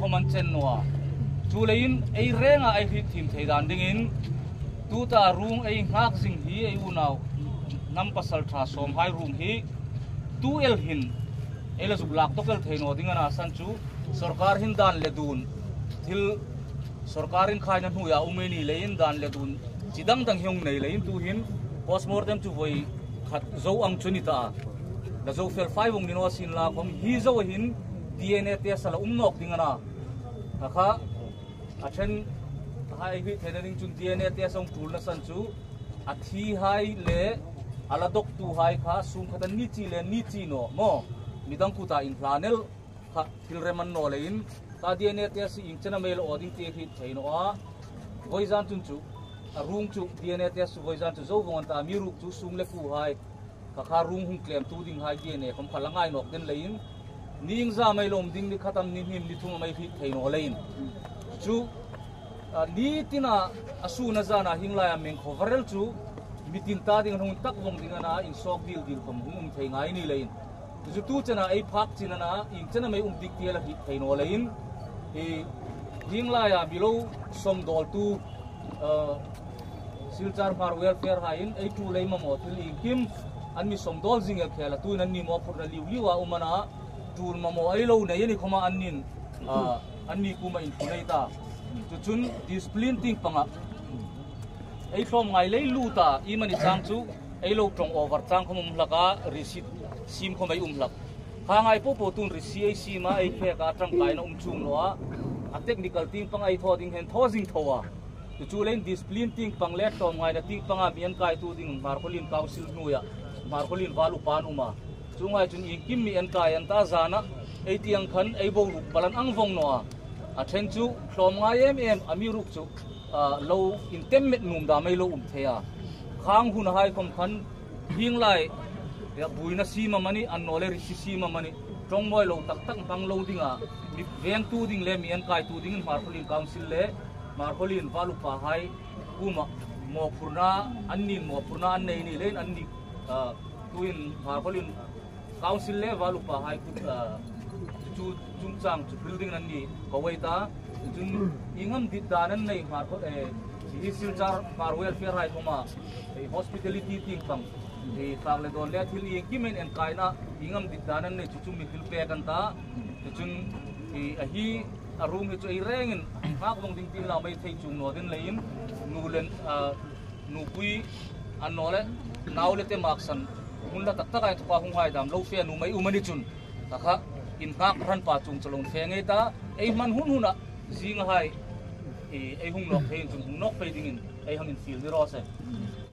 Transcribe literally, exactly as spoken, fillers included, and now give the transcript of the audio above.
khawm an chen naw a. Chuleiin ei renga ei hriet thiem thei dan dingin, tuta ruong ei nghak zing hi, ei unau hnam pasalṭha sawmhai ruong hi tu el hin ei la zuk lak tawk el thei naw ding a na san chu, sawrkar hin dan le dun, thil sawrkar inkhawmna hnuoia um ei ni leiin dan le dun chi dang dang hi hung nei leiin tu hin postmortem chu voi khat zo ang chu ni ta a. La zo fel fai vong ni naw sien la khawm hi zo hin D N A test a la um nawk ding a na. Kha kha a ṭhen hai hi theina ding chun D N A test a hung ṭul na san chu a thi hai le a la dawktu hai kha sum khat an ni chi le ni chi naw maw, midang kuta inhlan el kha thil rem a ni naw leiin, kha D N A test ieng chen am ei la aw ding ti hriet thei naw a. Voizan chun chu a ruong chu D N A test chu voizan chu zo vong an ta, amiruokchu sum le fu hai kha kha ruong hung tlemtu ding hai D N A khawm kha la ngai nawk den leiin, ni iengzam ei la um ding, ni khat am ni hni am ni thum am ei hriet thei naw leiin. Chu a, ni tina a sun a zana hieng laia meng khawvarel chu mi tin ta ding an hung tak vong ding a na, insawk dil dil khawm hung um thei ngai ni leiin. Chu tu chena ei phak chin a na, ieng chen am ei um dik ti la hriet thei naw leiin. Hi, hieng laia mi lo sawmdawltu, a, Silchar Hmar welfare haiin ei ṭul ei mamaw thil iengkim an mi sawmdawl zing el khela, tuin an ni mawphurna liu liu a um a na, ṭul mamaw ei lo nei a ni khawma an nin, a, an ni kuoma inthlu nei ta. Chu chun discipline tieng panga ei hlawm ngai lei lut a, iemani chang chu ei lo ṭawng over chang khawm um hlak a, receipt siem khawm ei um hlak. Kha ngai po po tun receipt ei siem a, ei khek a, ṭangkaina um chuong naw a, a technical tieng panga ei thaw ding hin thaw zing tho a. Chu chu leiin discipline tieng pang le hlawm ngaina tieng panga mi enkaitu ding Hmarkhawlien Council hnuoia Hmarkhawlien val upa an um a. Chuonghai chun iengkim mi enkai an ta, zana ei ti ang khan ei boruok bal an ang vong naw a. A ṭhen chu hlawm ngai em em, amiruokchu, a, lo intem met nuom dam ei lo um thei a. Khang hun hai khawm khan hieng lai, ya, buoina siem amanih, annawleh receipt siem amanih, ṭawng mawi lo tak tak hmang lo dinga, mi vengtu ding le mi enkaitu dingin Hmarkhawlien Council le Hmarkhawlien val upa hai kuoma mawphurna, an nin mawphurna an nei ni leiin an ni, a, tuin Hmarkhawlien Council le val upa hai kut, a, chu chungchang chu building an ni ko ei ta. Chun ieng am dit dan an nei Hmar, eh, hi Silchar Hmar welfare hai khawma, eh, hospitality tieng pang, eh, fak le dawn le thil iengkim en enkaina ieng am dit dan an nei chu chu mi hril pek an ta. Chun, eh, a hi a ruong hi chu ei rengin nghak vong ding ti la um ei thei chuong naw ding leiin, nu le, a, nupui annawleh nau le te maksan hun la tak taka inthoka hung hai dam lo fe nuom ei um a ni chun, kha kha innghak hranpa chuong chu lo fe ngei ta, ei hman hun huna zing hai, eh, ei hung nawk thei chun hung nawk pei dingin ei hang infiel ni raw se.